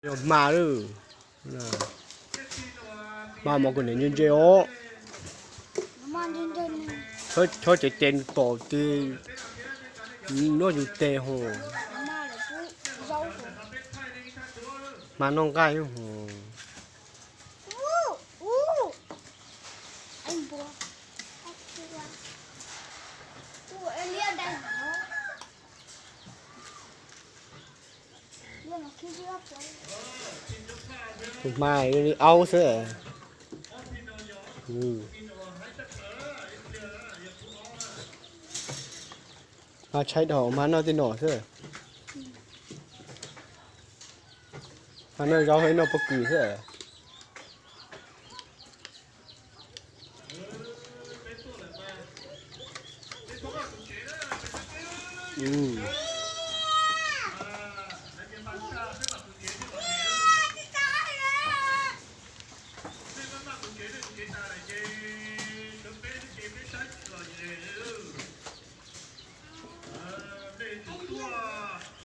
Yog hma lawm, hma mas kuv niam ntse ntse os. Chob cev tes tom tis noj yus tes hos. Hma noj nqaij hos. Tus hma li aub xwb. Hma tshaib dhau, hma noj tej no xwb. Hma noj zaub, noj pob kws xwb.